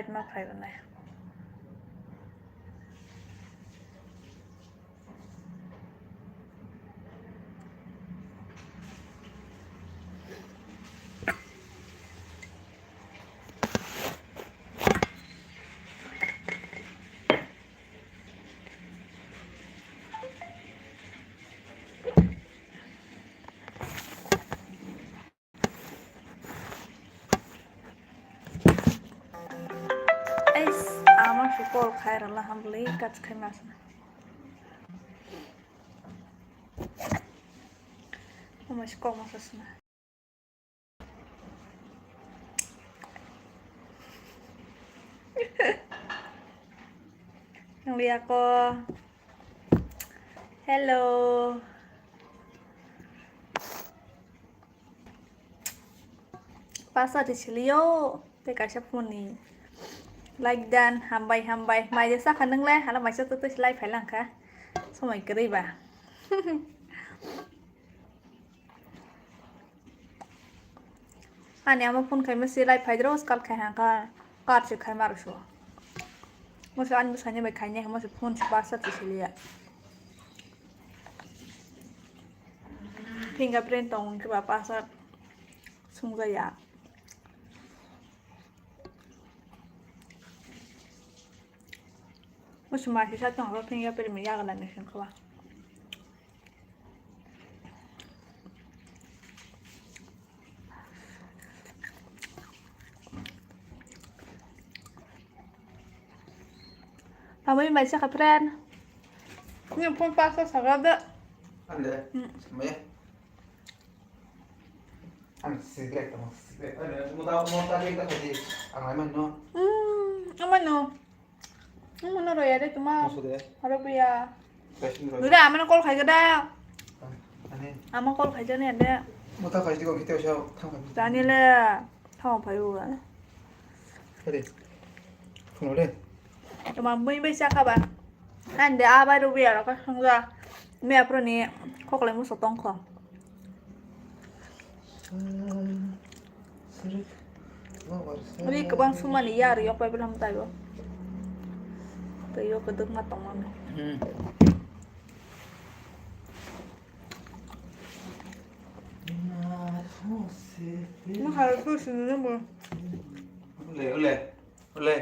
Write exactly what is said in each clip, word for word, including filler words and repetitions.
Ma phai rwnai. Ais, ama si call khai rwla hambli kat khai mas. Ama si call mas asna. Nang liya ko. Hello. Pasa di silio, te kaisa phone ni. Like dan, hambai, hambai. Mai de sakha nang le, hala maisa to to silai phai lang kha. Somoi kwrwi ba. Ani ama phone khai masi lai phai dro, skal khai hang kha, kar se khai mar so. Masa ani bwsani bai khai ne, masa phone se pasa se siliya. Fingerprint tong wngkhe ba pasa sungja ya. Masa masi sa tong ro fingerprint mi ya ga na ni sing kha ba. Tamoi mai saka friend. Ni phone pasa saka da. Ande. Hmm. Samaya. Ang cigarette tamo cigarette. Ande, muta muta kita tadi. Ang lain no. Hmm, ama no. Ang mana roya de tuma. Maksud ya? Aro biya. Fashion roya. Dure ama call khai da. Ani. Ama call khai jani ande. Muta khai di ko kita usah thang khai. Jani le. Thang phai u. Hadi. Phone le. Tuma bui bui saka ba. Ande abai ro biya ro ka sangja. Me apro ni kokle muso tong kho. Ri kwbang sumani yar yok pai bwlam taibo. Tei yok kwdwkma tongmani. Hmm. Nang hai khe sini nang bo. Ule, ule, ule.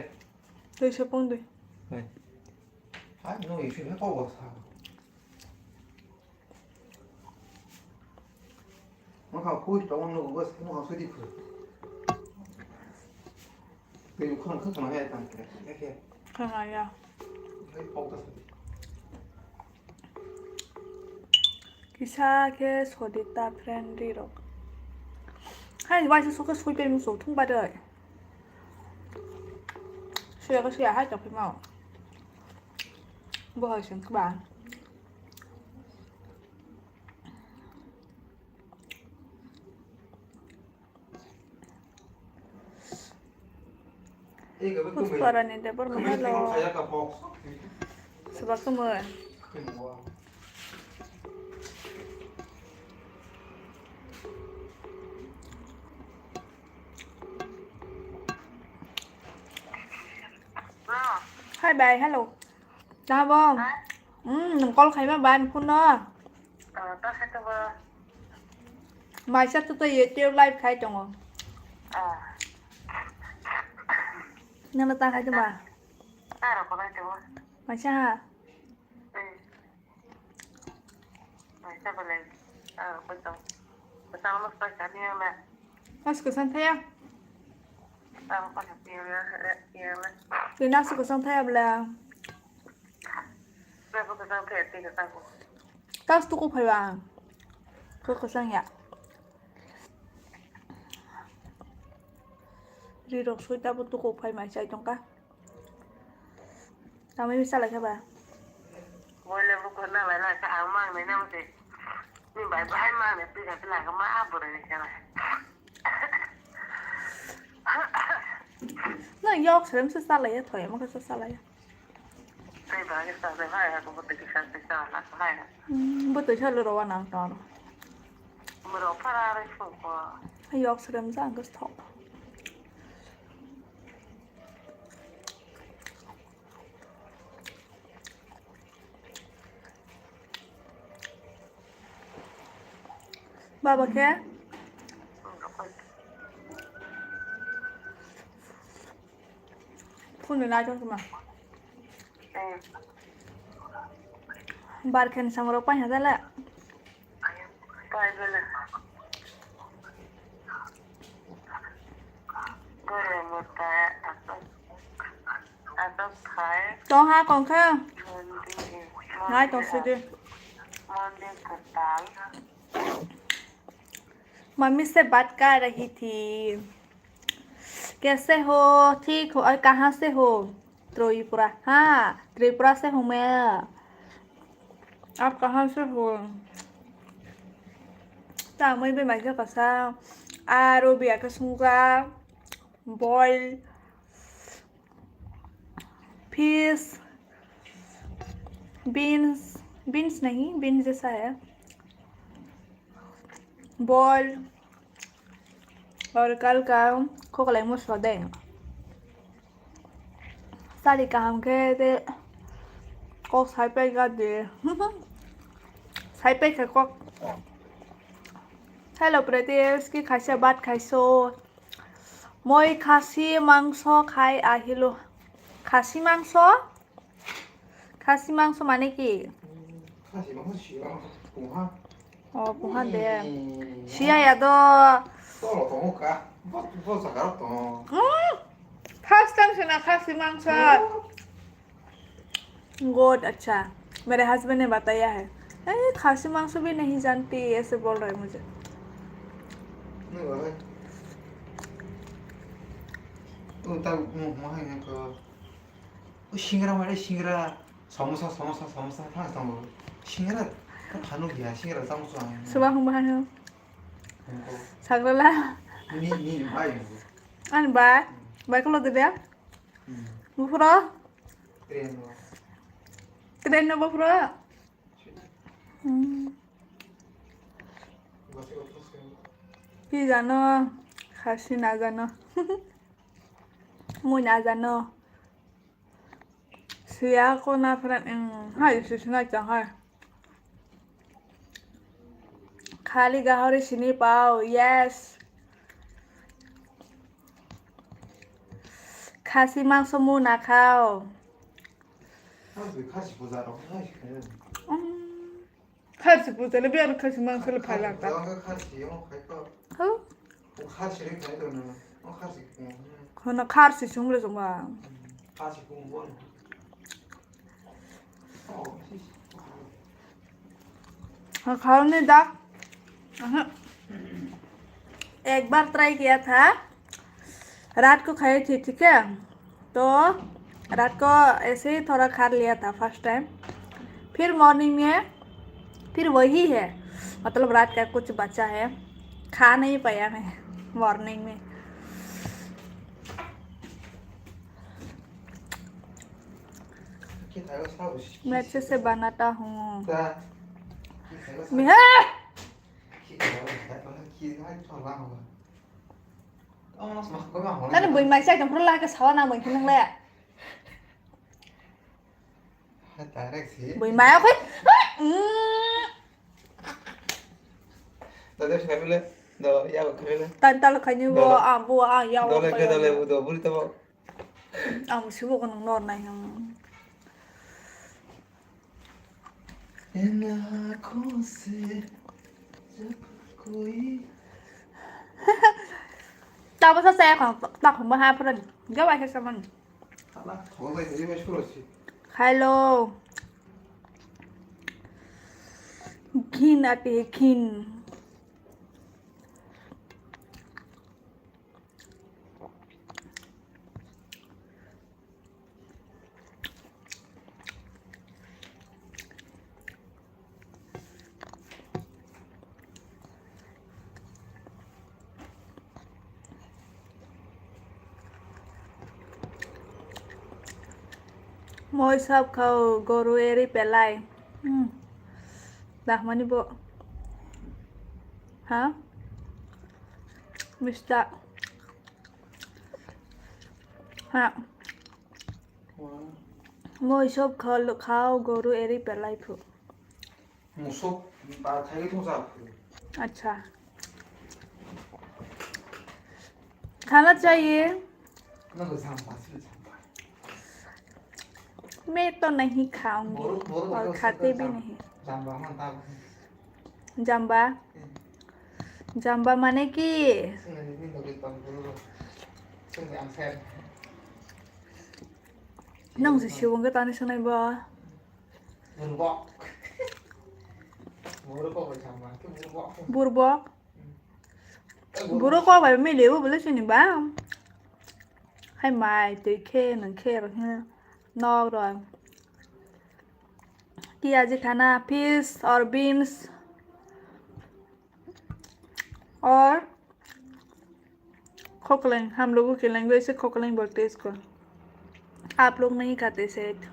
Tei sepong de. Hai. Hai, no, isi na kok sa. Mokha pui tong nugo bas mokha sudi phu. Tei khon khon khon ya tang khe. Ya khe. Khana ya. Hai pok ta sudi. Kisa khe sodi ta friend ri rok. Hai bai su su khe sui pe mu su thung ba dai. Suya khe suya hai ta phi mau. Bo hai sing ba. Pusparani Debbarma, hello. Swbakhe mwn. Hi bai, hello. Tamo? Hmm, nwng call khaima ba ani phone no? Maisa to to YouTube live khai tongo. Nang ta khai tongma? Maisa ha. Mas kwchang thaya. Twi nas kwchang thaya bla. Tas tuku phaiba ang. Khe kwchang ya. Ri rok soi tabo tuku phai mai chai tongka. Tamo mi salai khe ba? Boile bukur na lai lai khe ang mang nai nang se. Ni bai bai mang nai pisa pila khe ma bwrwi ni khe ba. Na yok serem se salai ya thoi mo khe se salai ya. Tei ba khe sa se hai ha ko bwtwi kisa se sa la hai ha. Hmm, bwtwi sa lo ro wa nang tong. Mo ro phara re sung ko. Yok serem ja ang khe thok. Baba khe? Phone ni nai tong ma. Bar khen samro pai ha dala. Tong ha kong khe. Nai tong sidi. Mummy से बात कर रही थी। कैसे हो? ठीक हो? और कहाँ से हो? त्रिपुरा। हाँ, त्रिपुरा से हूँ मैं। आप कहाँ से हो? Tamwi bai mai khe kasa. Aro biya khe sungja. Boil. Fish, beans, beans नहीं, beans जैसा है, boil, और कल का खोकलाई मसला दे। Sari kaham khe te kok sai pai ga de. Sai pai kha kok. Hello Pritesh, ki khaisa bat khaiso? Moi khasi mangso khai ahilo. Khasi mangso? Khasi mangso mane ki? Khasi mangso siya, kuha. Oh, kuha de. Hmm. Siya ya do. Tolo tongo ka. Bo, bo jaga tongo. Hmm. First time sina khasi mangso. Hmm. God, अच्छा, मेरे हस्बैंड ने बताया है। ए, खासी मांस भी नहीं जानती, ऐसे बोल रहे मुझे। नहीं बाबा। तू तब मुंह मांगे तो। ओ सिंगरा मारे सिंगरा, समोसा, समोसा, समोसा, था समोसा। सिंगरा, तो खानु गया, सिंगरा समोसा। सुबह हम बाहर हैं। हमको। सागरला। नी, नी, भाई हमको। अन बा, हम्म। बा को लो दे दिया। Hmm. Buphuro? Train o. Train no buphuro? Hmm. Bus o. Ki jano, khasi na jano. Mui na jano. Siya ko na phran, hmm, hai, si, si, na chang hai. Khali gahori sini pao, yes. Khasi mangso muna khao. Khasi, khasi puja rok, khasi khayo. Mm. Khasi puja le biar khasi mangso le phalak ta. Khasi, khasi, oh, khai ko. Ho? O khasi le khai to na. O khasi ko. Khono khasi sung le sung ba. Khasi ko bo. हाँ, खाओ नहीं दा। अहं। एक बार ट्राई किया था, रात को खाए थे, ठीक है, तो रात को ऐसे ही थोड़ा खा लिया था फर्स्ट टाइम, फिर मॉर्निंग में फिर वही है, मतलब रात का कुछ बचा है, खा नहीं पाया मैं मॉर्निंग में। मैं अच्छे से बनाता हूँ। मैं, tadi bui mai sai tong pura lah ke sawa na bui kenang le. Bui mai aku. Dole khaibele, do, ya khaibele. Tan tal khaini bo, ah, bo, ah, ya. Dole ke dole, do, buri to bo. Ang sibo ko nang nor nai hang. Ena kose, jakoi. Tabo sa saya kong, tak kong bahapran. Gawa ke saman. Hello. Ghin ati hai, ghin. Moi sab khao, goru eri pelai. Hmm. Dahmani bo. Ha? Mista. Ha. Moi sob khal-, khao goru eri pelai phu. Musuk ba thai thung sa phu. Acha. खाना चाहिए। मैं तो नहीं खाऊंगी और खाते भी नहीं। Jamba. Jamba mane ki? Nang se siwong ke tani sanai ba. Burbok. Burbok. Buro kok bai mili bo bole sini ba. Hai mai twi khe nang khe ro khe nok ro. Piyaji khana, fish or beans or Khokhlwng, हम लोगों की language से खोखलंग बोलते हैं इसको। आप लोग नहीं खाते शायद,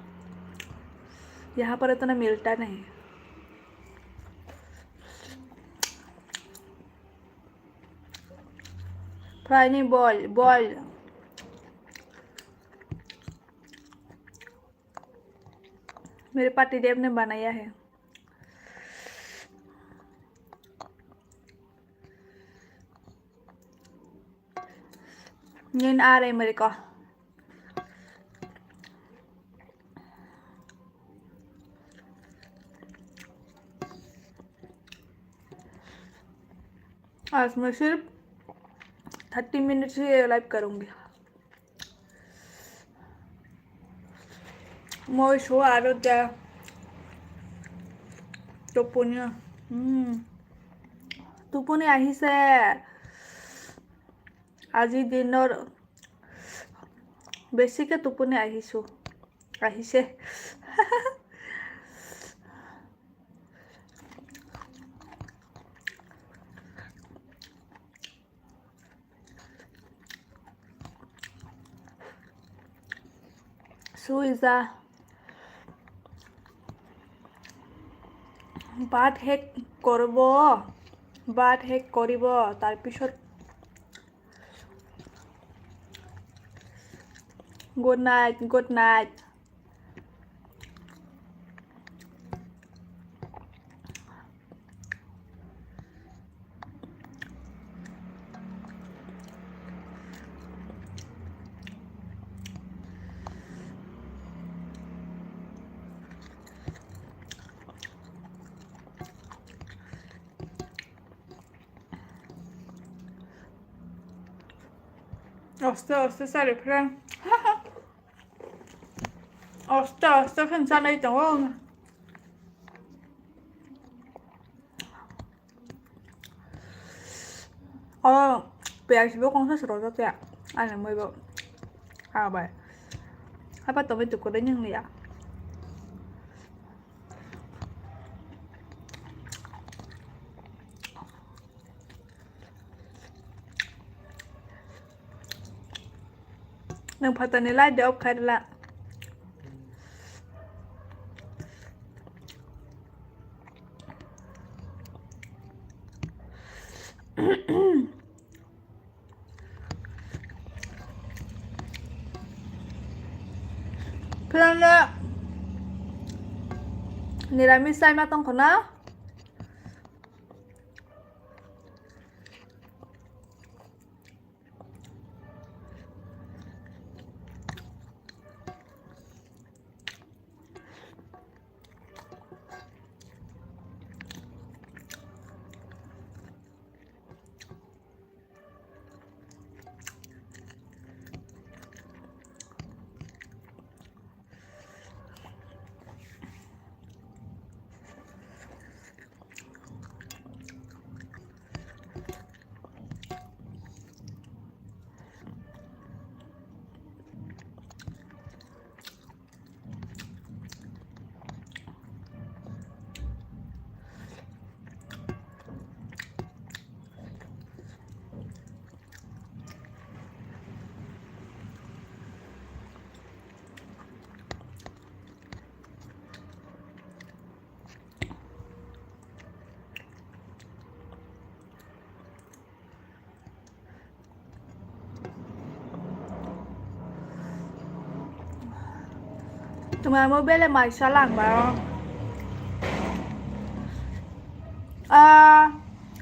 यहाँ पर इतना मिलता नहीं। Fry नहीं, boil, boil। मेरे पति देव ने बनाया है। Nini are America. आज मैं सिर्फ थर्टी मिनट्स ही लाइव करूँगी। Moi so aro da toponi. Hmm. Toponi ahise. Aji dinor besi ke toponi ahisu. Ahise. Suija. ভাত শেষ কৰিব, ভাত শেষ কৰিব, তাৰপিছত good night, good night. Aste aste sari friend. Aste aste khe chanai tongo. O piyaj bo kongsa se rojak ya. Ani moi bo. Abai. Apa tomato kwrwi nung ya. Nang phatani light de off khai rwla. Philanda niramis chaima tongkho na? Tumai mo bele mai salang ba. Ah,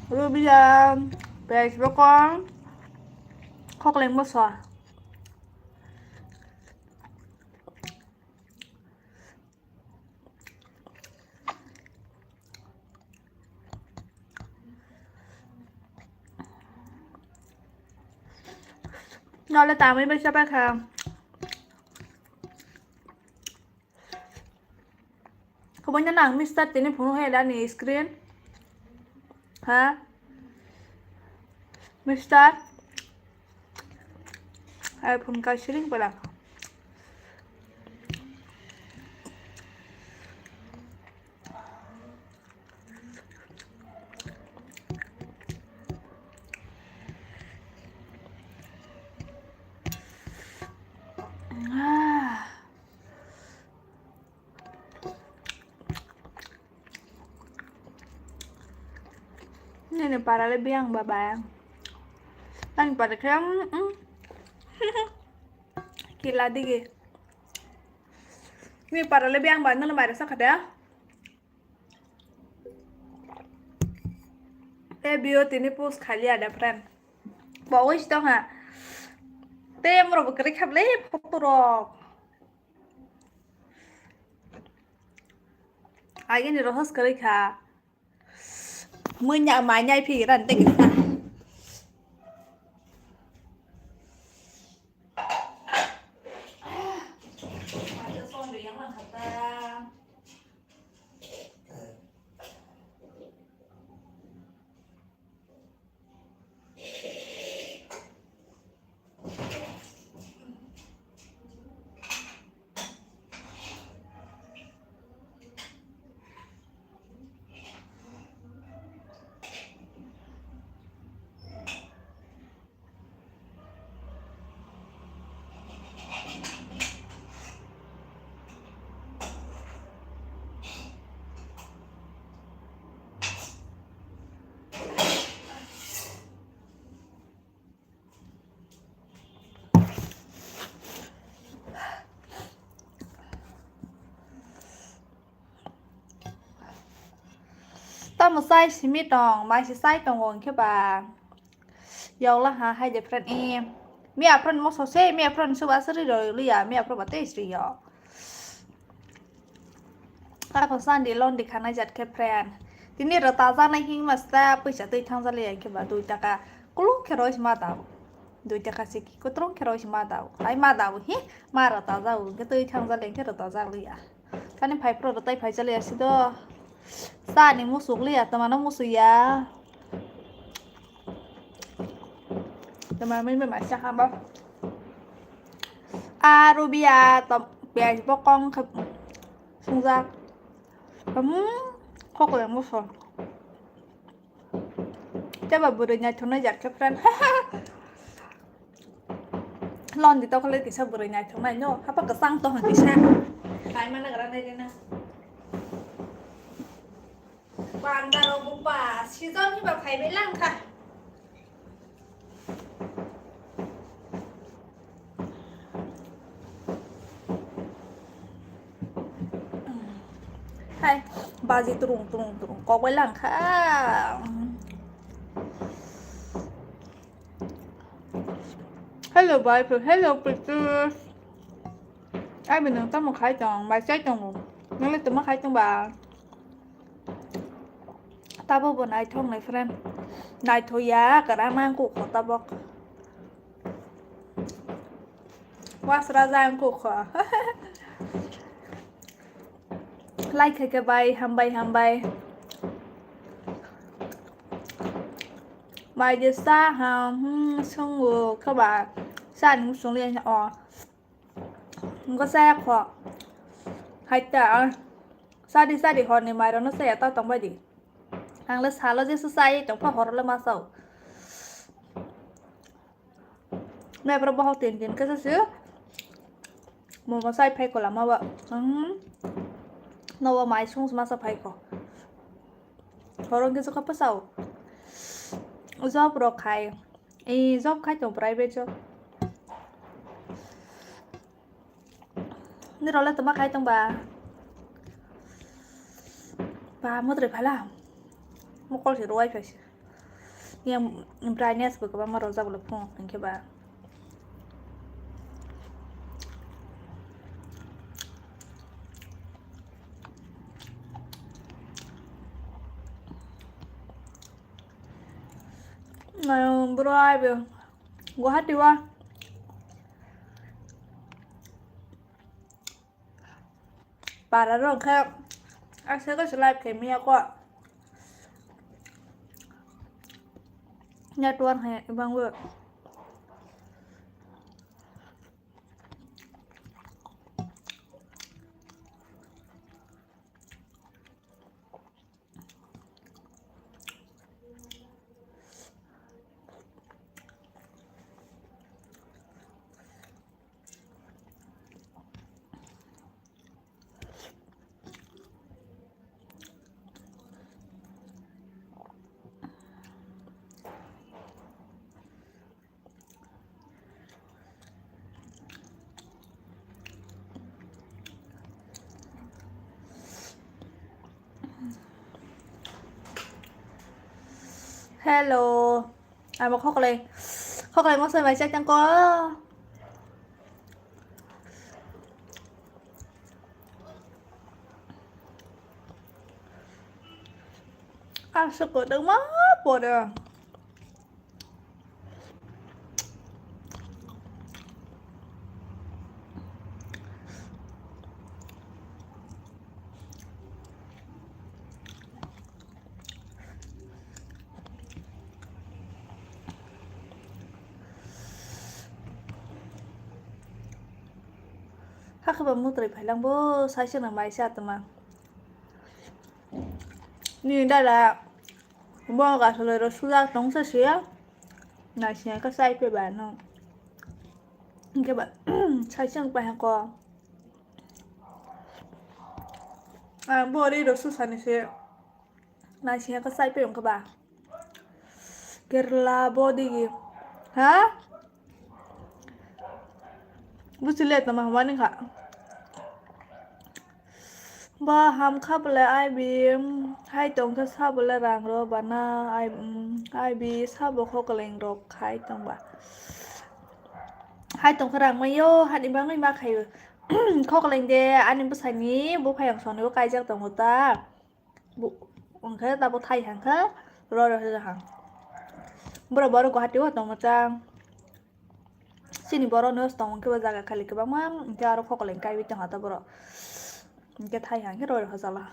Rubian, Facebook on. Khokleng moso. Nole tamwi bai chapai kha. Kubuino nang mister tini phunuk hai da ni screen. Ha? Mister? Ai phone kai siring pala. Ah. Nini para le biang ba ba. Ani para khe, mm, mm. Kila digi. Ni para le biang ba, nang maira sakha de. E bio tini post khali ada friend. Bo wis tong ha. Te amro bo kri khable photo rok. Agini rohos kwrwi kha. Munya manyai phi ran tei kisa. Tamo chai simi tong, mai se chai tongo hwnkhe ba. Yokla ha hai de friend e. Mi apron mo sose, mi apron suba suri ro liya, mi apron ba tei sri yo. Ako sandi londi khanai jat khe friend. Tini rota janai hing masta puisa twi thang jali ya khe ba dui taka. Kuluk khe roi ma dao. Dui taka se ki kutrung khe roi ma dao. Ai ma dao hi ma rota jao khe twi thang jali khe rota jali ya. Kani phai pro rota phai jali ya si do. Sa ni musuk li ya tama no musu ya. Tama mi ma sa ha ba. A rubiya to piyaj bokong khe sungjak. Hmm, khokle muso. Teba bwrwi naithok nai jak khe friend. Lon di tokole kisa bwrwi naithok nai no. Hapa kwchang to hwn kisa. Kai mana gra nai rena. Panda rok bo ba season hiba phaibai lang kha. Hai, baji turung turung turung kokbai lang kha. Hello, boyfriend. Hello, pictures. Ai, nwng tamo khai tong? Bai chai tongo. Nwng le tamo khai tong ba? Tabuk bo naithok nai friend. Naithok ya, kwrak ma wngkuk kho tabuk. Wasra ja wngkuk kho. Like khaikhe bai, hambai, hambai. Bai de sa ha, hmm, sungo khe ba. Sa ni sung le o. Ngo saya kho. Haita, ah. Sadi, sadi, horni mairokno saya ta tongbai di. Ang le salo jesu sai tongpha, horo le ma sao. Mepro bohok tin tin khe se. Momo sai phai ko lama ba. Hmm. Nobo mai sung masa phai ko. Horo khe se kho pa sao. Job rok khai. Ee, job khai tong, private job. Nirok le tongma khai tong ba? Ba, mudre phala. Mokol se rwai phai se. Yang brightness bo kwbangma rojak le phung hwnkhe ba. Bro, aibe Guwahati wa. Para rok khe aswk aswk live khe miyako. Network hai bangwi. Hello. Abo khoklai. Khoklai mosai bai chai tangko. Aswk kwdwkma pore. Hakhe ba mwtai phailang bo, saisano maisa atwma. Nini dada bo gasoloi rw sujak tong se siya. Naisingya khe chai phai ba no. Hinkhe ba saisang pai hako. Ang bo ri rw susani se. Naisingya khe chai phai wngkha ba. Kerala bo digi. Ha? Buchile tama hamani kha. Ba ham kha bole aibi, hai tong khe sa bole rang rw bana, ai, mm, aibi sabo khokleng rok khai tong ba. Hai tong khe rang mai yo, hani bangwi ma khaio. Khokleng de ani bwsani buphayang sonibo kaijak tongo ta. Bu-, hwnkhe tabuk thai hang khe rw rw hwja hang. Borok bo aro Guwahati o tongma chang. Chini borok no tong khe bo jaga khali kwbangma, hwnkhe aro khokleng kaiwi tongha ta borok. Hwnkhe thai hang khe rw rw hwjala.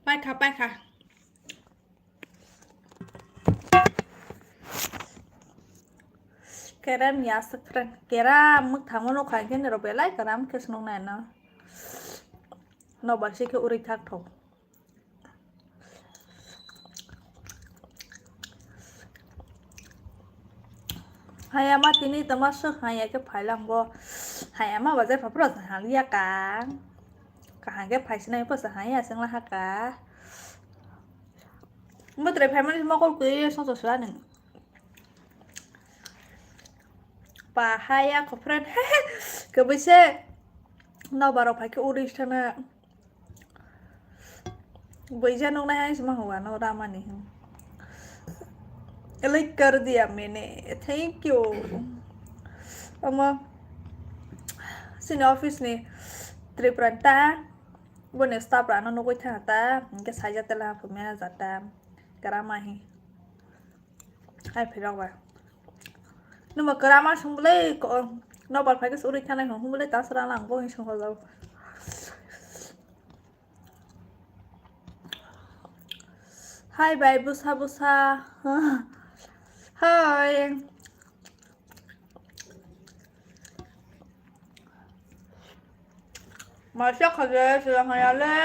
Paikha, paikha. Keram ya, friend. Keram, mwkhang no kha khe nirok belai keram khe swnam nai no. Nobar se khe uri thak thok. Hayama tini tama swk haya khe phailang bo. Hayama bazar phapra haliya ka. Kaham khe phaisinai pha haya sengla haka. Mwtai phaimani mokol kwi songsa sula nung. Pa haya khopren. Kwbwi se. Nobar rok phai khe uri sana. Buija nuknai hai se ma hua no ramani. Like kar diya maine. Thank you. Ama sini office ni Tripura ta. Boni staff rano nugui thang ta. Hingke saija tela ha manager ta. Karama hi. Hai phirok ba. Numa kwrama sung bwlai ko, nobar phai khe uri thanai hwn bwlai ta sra lang bo sung hojao. Hai bai bwsa bwsa. Hai. Maisa khaje sila haya le.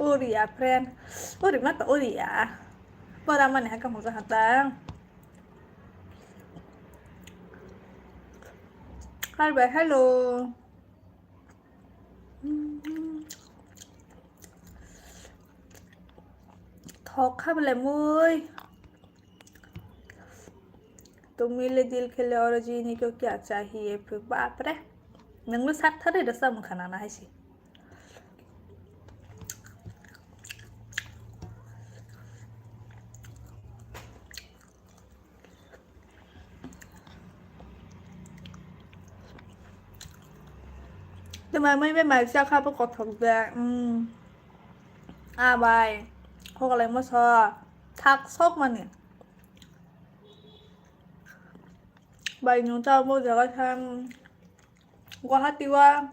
Uriya friend, uri mata uriya. Pora mani haka muza hata. Hi bye, hello. Thok kha bole mui. Tumile dil khele aur jini ko kya chahiye phir, bapre. Nangno sak thare da samung khana na haisi. Tuma mui be mai sa kha bo kothok de. Mm. A bai. Hogalai mo so. Thak sok mani. Bai nung ta mo jaga than. Guwahati wa.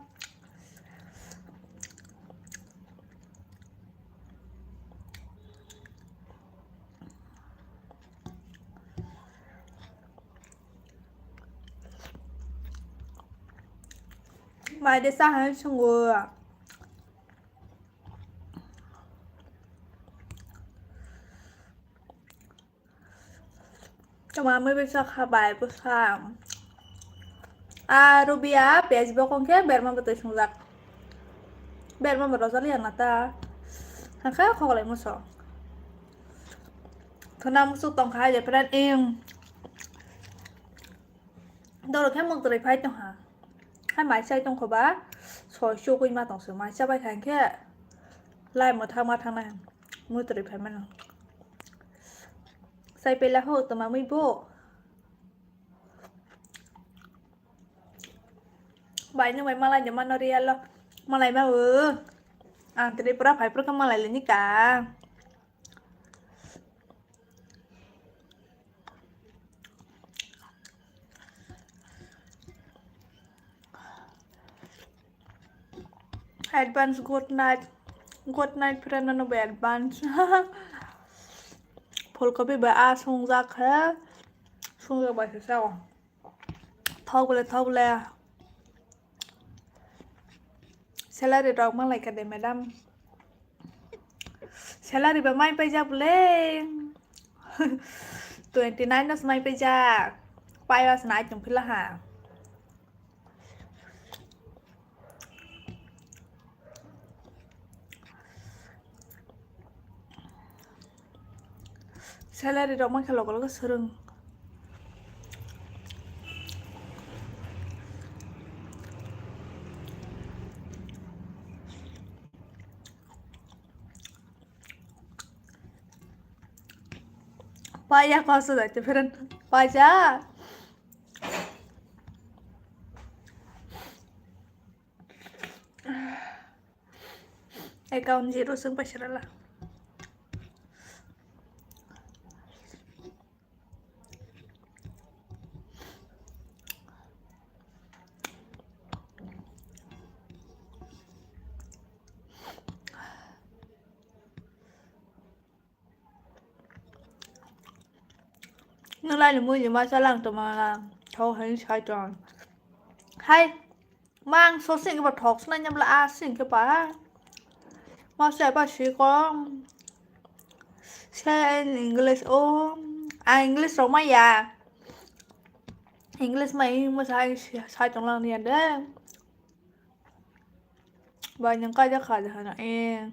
Mai de sa han sungo. Tuma mui bisa kha bai bwsa. A Rubia page bokong khe berma bwtwi sungjak. Berma bo rojak ya na ta. Hakha khoklai muso. Thuna musu tong kha je pran ing. Doro khe muk trai phai tong ha. Hai mai chai tong kho ba. Soi chukui ma tong se mai cha bai kha khe. Lai mo thang ma thang nai. Mui trai phai mano. Sai pela ho tuma mui bo. Bai nung bai malai de mano real o. Malai ma o. Ang tini pura phai pura khe malai le ni ka. Advance good night. Good night friend, no be advance. Phulkopi ba a sungjak khe. Sungjak bai se sao. Thok bole, thok bole. Salary rok malai kha de madam. Salary ba mai paijak bole. Twenty nine no se mai paijak. Paiwa se nai tong phila ha. Salary rok mankha logo logo swrwng. Paya koso dai te friend. Paisa. Account zero sung paisa rala. Nulai ni mui ni masa lang toma thau hai sai ton. Hai. Mang so sing ba thok snai nyam la a sing ke pa. Ma se pa si ko. Se English o. A English ro ma ya. English ma i mo sai sai tong lang ni ya de. Ba nyang ka ja kha ja na e.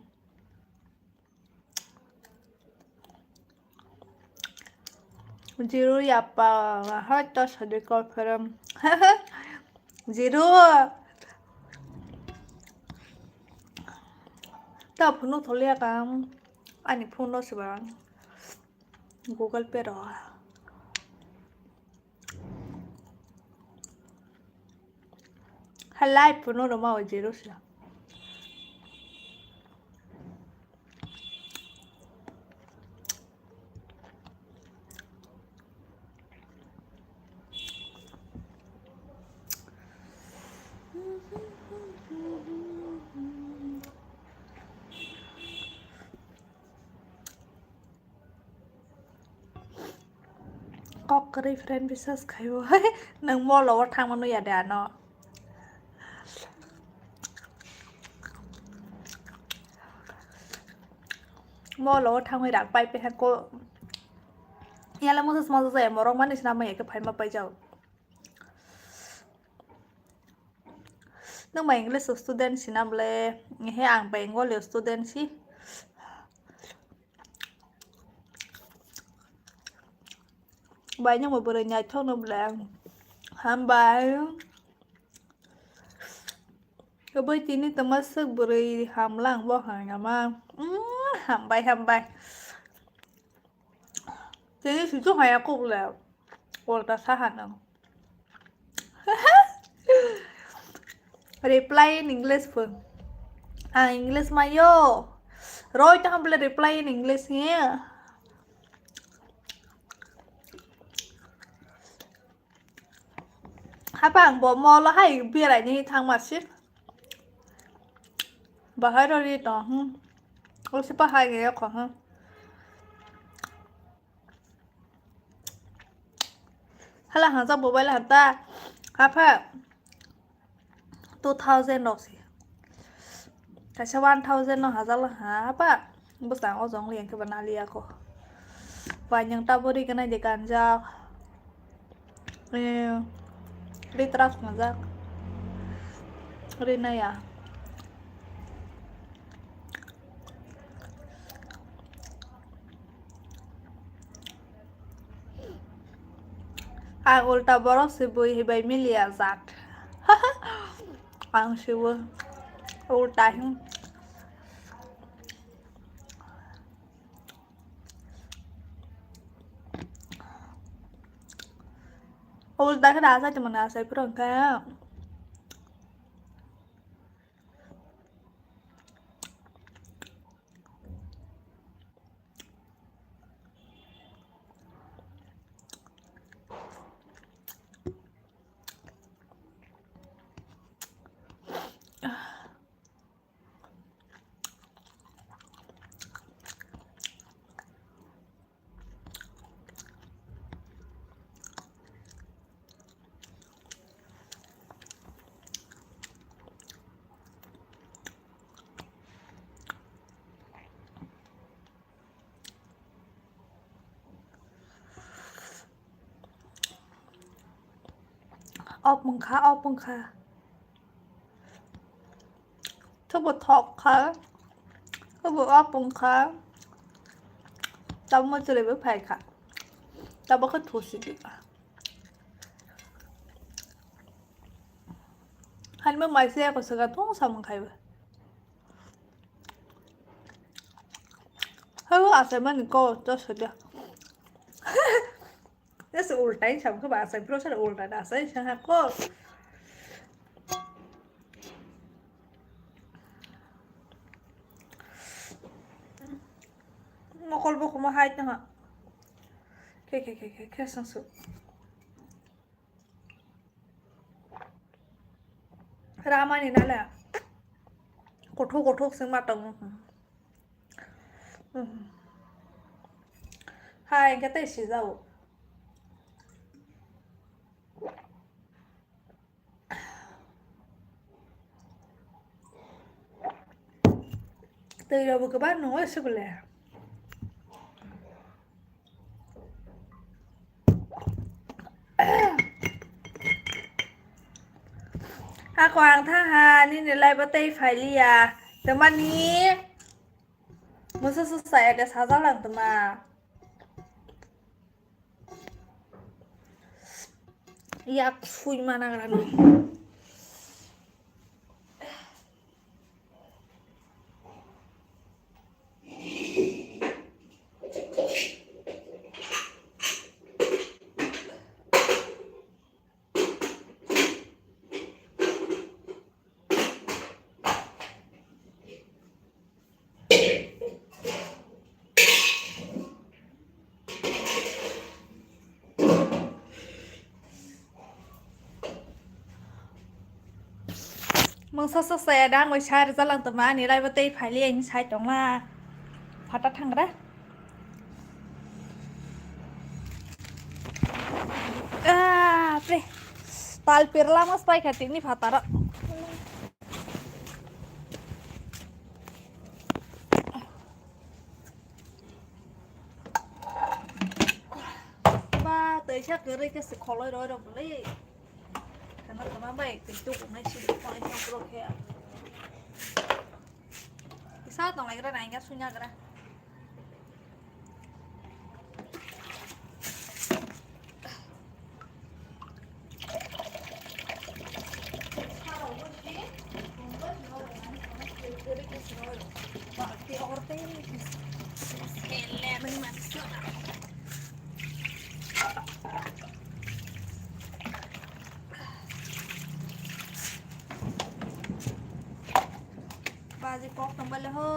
Jiru yapa, hoito sadi call pheram. Jiru. Ta phone tholiya kam. Ani phone no siba. Google Pay ro. Halai phone roma o zero sila. Kok kwrwi friend bisas khaibo. Nwng molo o thangma nuya de ano. Molo o thangwi rak pai pe ko. Yala mosas mosas ya morok mani sna mai ke phaima pai jao. Nwng ba English student sina bole, he ang Bengali student si. Bai nang bo bwrwi naithok no bwle. Hambai. Kwbwi tini twma swk bwrwi hamlang bo hwnama. Mm, hambai, hambai. Tini situ haya kok le. Ulta saha nang. Reply in English phone. Ah, English mayo. Roi ta hamble reply in English ni. Hapang bo molo hai berai ni thang masik. Bahai ro ri to, hmm. O si bahai ge ko, hmm. Hala hang jabo bai la ta. Hapha. Two thousand rok se. Kaisa one thousand no hajak lang ha, hapha. Bwsang o jong liyang khe ba naliya ko. Bai nyang tabori gwnai de kanjak. Eh, ri trak kanjak. Ri naya. Ang ulta borok se bui hibai miliya jat. Ang sibo ulta hin. Ulta khe da asai tongmani asai phuru hwnkhe. Op wngkha, op wngkha. Thubo thok kha, thubo op wngkha. Tamo chwlaibo phai kha. Tamo khe thusi di. Hanma maise ako saka thong samung khaiba. Hago asai mani ko to sodia. Ese ultai sam ko ba asai pro sar ulta da asai sang ha ko. Mokol bo kuma hai tanga. Khe khe khe khe khe sang su. Ramani nale kothok kothok sing ma tongo. Hai hwnkhe tei sijao. Twi rok bo kwbang nungo se bwle. Ako ang tha ha, nini live o tei phailiya. Twmani musa susa ya de sajak lang twma. Yak sui mana grano. Mungsa sa saya dang bai sai rwjalang tongma ani live o tei phaili ani sai tongma phata thangra. Ah, pre. Tal pirla mas pai kha tini phataro. Ba, tei sa kwrwi khe se kholoi roi rok bwlwi. Khana khana bai tei tuku nai sidi kholoi thang pro khe. Kisa tong lai gra nai ga sunya gra. Baji kok tong bale ho.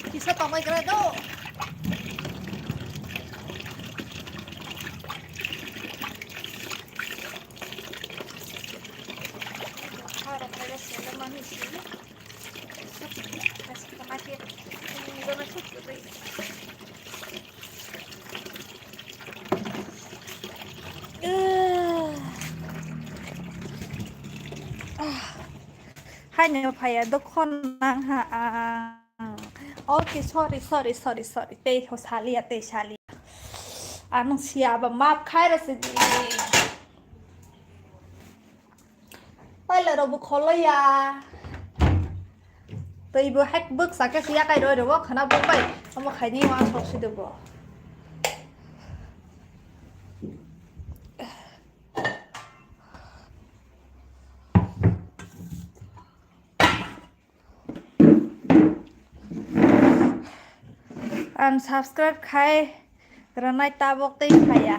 Kisa tongbai gra do. Haro khaira sele mani sele. Kasi kamake. Ini gana suk suk. Haino phaiya dokhon nang ha ang. Okay, sorry, sorry, sorry, sorry. Tei ho salia, tei salia. Ano siya ba map khai ra sidi. Paila ro bu kholo ya. Tei bo hek buk sake siya kai roi ro khana buk bai. Amo khaini wa sok sidi bo. Ang subscribe khai rwnai tabok tei phaiya.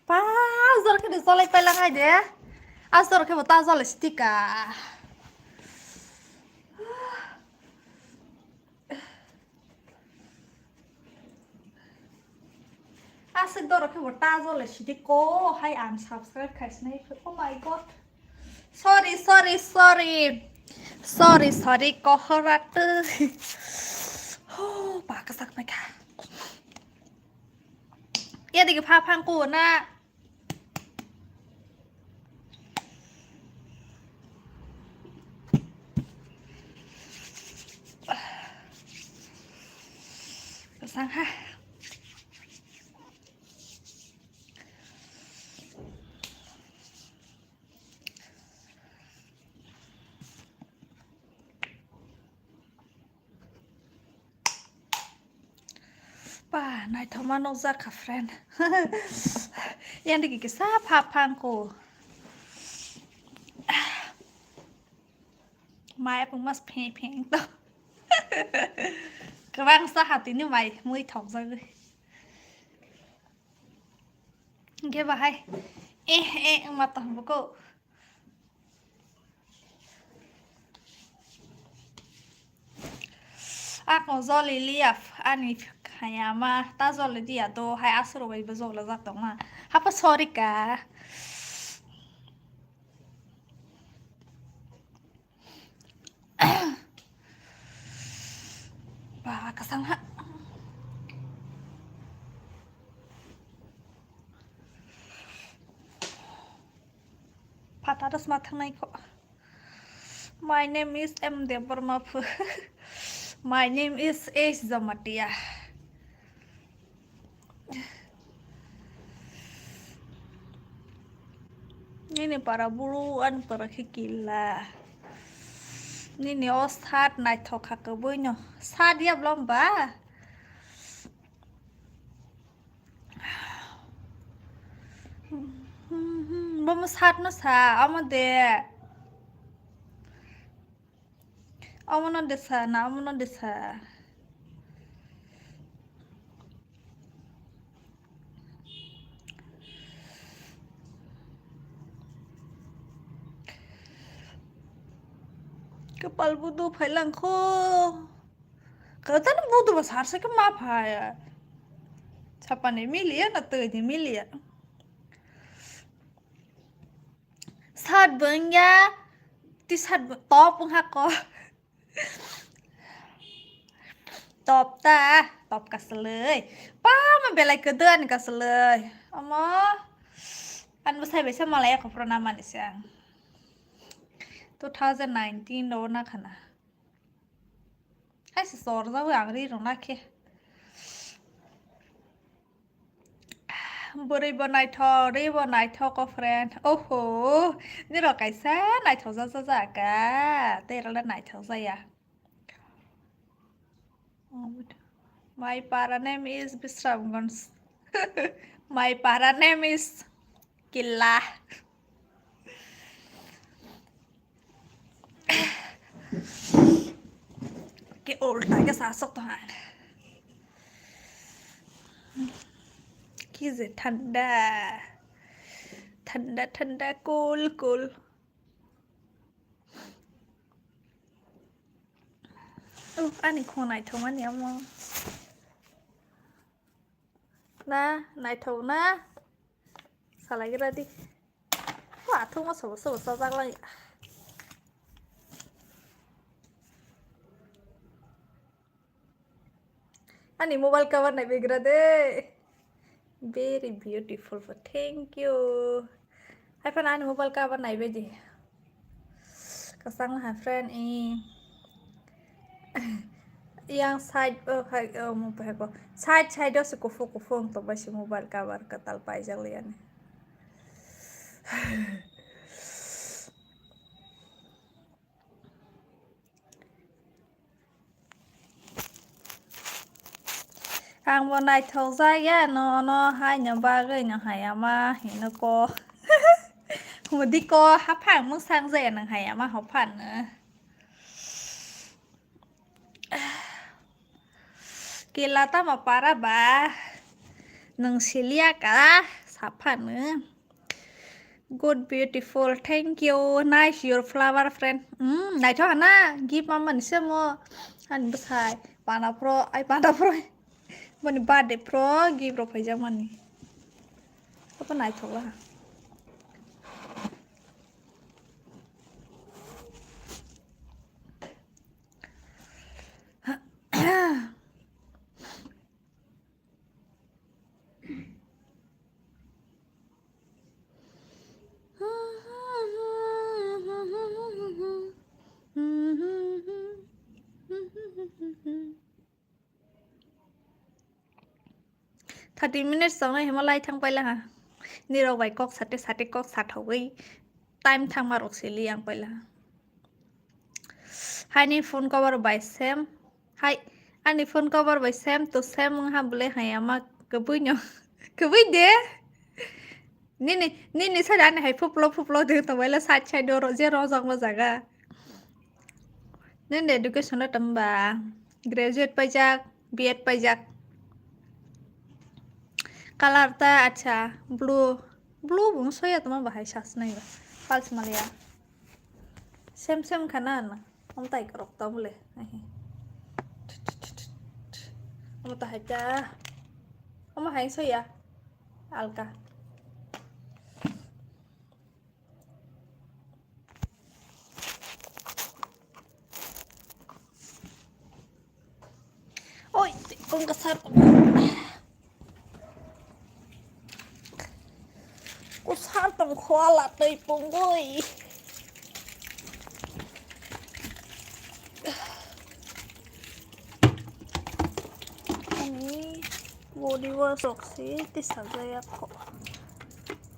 Pajor khe cholai pailang hai de. Asor khe bo ta jole stika. Aswk dorok khe bo ta jole sidi ko hai unsubscribe khaisnai. Oh my God. Sorry, sorry, sorry. Sorry, sorry, kohorat. Ho, ba kasak mai kha. Ya digi pha phang ko na. Kasang ha. Ba, naithokma nukjak kha, friend. Yang digi kisa pha phang ko. Mai apung mas pheng pheng to. Kwbang sa hatini mai mui thokjagwi. Hingke bahai, eh, eh, wngma tong buko. Ako joli liya, ani khayama, ta joli diya do, hai asuro bai bo jola jak tongma. Hapa sorry ka. Ba, kasang ha. Pataros ma thangnai kho. My name is M Debbarma phu. My name is H Jamatia. Nini para buru, ani para khe kila. Nini o sat naithok kha kwbui no. Sat ya bwlom ba? Bomo sat no sa, omo de. Omono desa na, omono desa. Kapal budu phailangkho. Katan budu ba sarsa ke ma phaya. Chapani miliya na twi ni miliya. Sat bo wngya, T-shirt bo top wngha ko. Top ta, top kasaloi. Pama belai kwdwani kasaloi. Omo. Ani bwsai bai se malai ya khe phuru na mani se ang. Two thousand nineteen ro na khana. Hai se chorjago ang ri rwna khe. Bwrwi bo naithok, ri bo naithok o friend. Oho, nirok kaisa naithok jak jak jak ka. Tei rok le naithok jaya. My para name is Bisramganj. My para name is Killa. Ke ulta ke sasok to han. Ki je thanda. Thanda, thanda, cool, cool. Uh, ani khong naithok mani amo. Na, naithok na? Salai gra di. Wa, thungma sobo sobo chajak lai. Ani mobile cover naibegra de. Very beautiful, thank you. Hai phano ani mobile cover naibe di. Kasang ha friend i. Yang side o hai o mo pa ko. Side side o se kufu kufu ang to bai se mobile cover katal paijak liya ni. Ang bo naithok jak ya no, no hai no bagwi no hai ama hino ko. Hudi ko haphang mung sang jaya nang hai ama hophan no. Kela tamo para ba? Nung siliya ka saphano. Good, beautiful. Thank you. Nice your flower, friend. Hmm, naithok hana. Gift mama ni se mo. Ani bwsai. Pana pro, ai pana pro. Mani birthday pro gift rok phaijak mani. Apa naithok la. Thirty minutes tongnai hima lai thang paila ha. Nirok bai kok sate sate kok sathogwi time thangma rok sili yang paila ha. Haini phone cover bai same. Hai, ani phone cover bai same to same wngha bwle hai ama kwbwino. Kwbwi de. Nini, nini side ani hai phuplo phuplo de to baila side side oro je rojak o jaga. Nini education o tamba graduate paijak, B Ed paijak. Color ta acha blue, blue bo soya toma bahai sasnai ba. Pals malia. Same same khana na. Omo tai korok tong le. Omo ta hai ta. Omo hai soya. Alka. Oi, kung kasar. Kusar tong khwala tei pungwi. Ani body wash rok se tisajaya kho.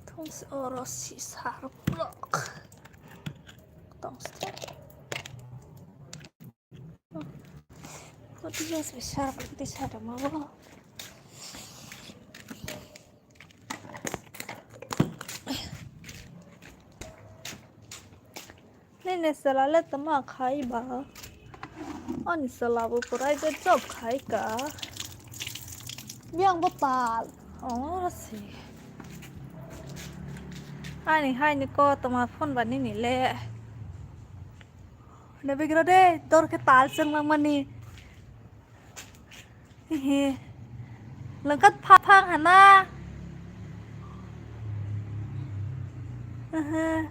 Thongsi oro si sar blok. Tongsi. Poti gas besar, poti sar mau. Nini sela le tama khai ba. Ani sela bo private job khai ka. Biang bo tal. Oh, si. Ani hai ni ko tama phone ba nini le. Nabigra de, dor khe tal chwng langmani. Hihi. Lengkap pha pha hana. Aha.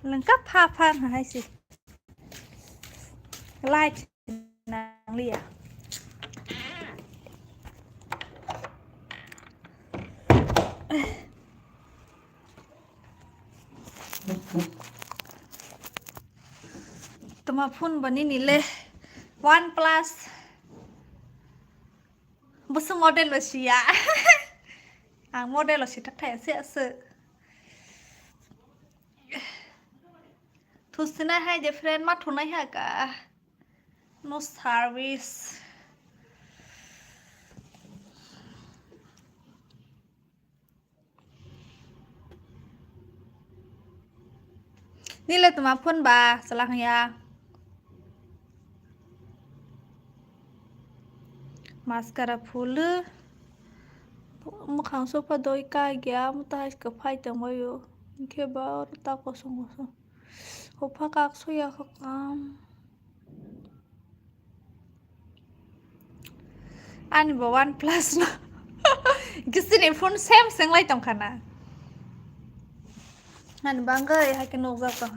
Lengkap pha pha hai si. Light nangliya. Ma phone bo nini le OnePlus. Bwswk model bo siya. Ang model o sithak thaya se ase. Thusinai hai de friend ma thunai ha ka. No service. Nile tuma phone ba chala haya. Mascara phulu. Mukhang sofa doi ka gya muta hai ka phai tong bayo. Ke ba oro ta kosong kosong. Hopha kak soya kha kam. Ani bo OnePlus no. Gisini phone same same lai tong khana. Ani bangwi hai ke nukjak tong.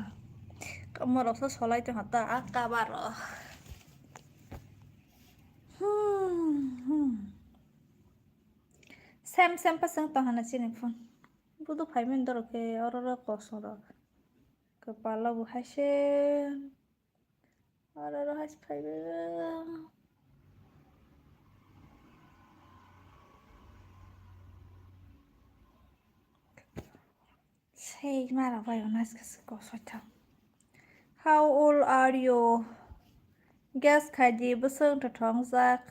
Kamorok so solai tong ta a cover o. Hmm, hmm. Same same pa seng tong hana chini phone. Budu phai mani dorok khe oro ro kosong rok. Kwpalo bo hai se. Oro ro hai se phai bai. Sei mara bai unas ka se kosoi thang. How old are you? Guess khai di bwswk wngthothong jak.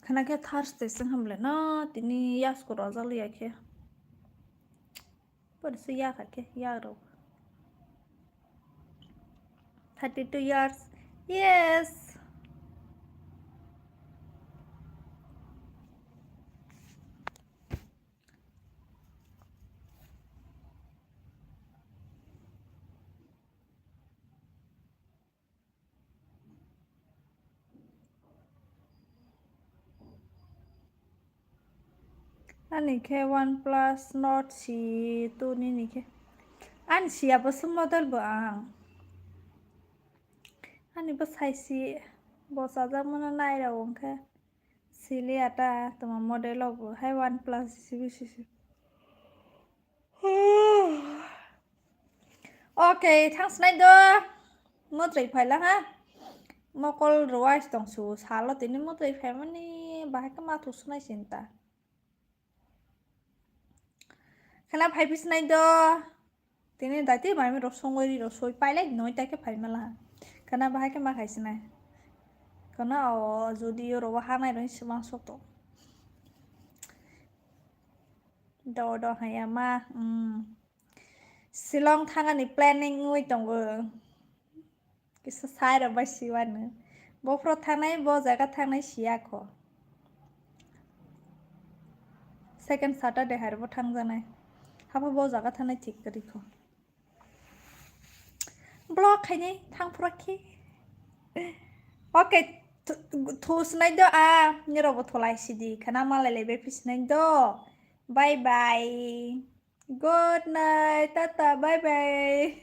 Khana khe Thursday se hamle na tini yasko rojak liya khe. Por se ya kha khe ya rok. Thirty two years. Yes. Ani khe OnePlus Nord C two nini khe. Ani siya bo se model bo ang. Ani bo sai si bo chajak mano nai rok wngkhe. Sili ata toma model o bo hai OnePlus si bisi si. Okay, thang sinai do. Motrai phaila ha. Mokol rwai tong su salo tini motrai phaimani bahai khe mathu sunai sinta. Khana phai phi sinai do. Tini daiti mai rok songoi ri rok soi pailai noi ta khe phai mala. Khana bahai khe ma khai sinai. Khana o jodi yo rok hanai rok si mang sok to. Do do haya ma, mm. Shillong thangani planning wngwi tongo. Kisa sai rok bai siwano. Bophro thangnai, bo jaga thangnai siya kho. Second Saturday hai bo thangjanai. Hapha bo jaga thangnai thik kwrwi kho. Block khainai thang phura khe. Okay, thu-, thu sinai do a, nirok bo tholai sidi khana malai lai bai phi sinai do. Bye bye. Good night, tata, bye bye.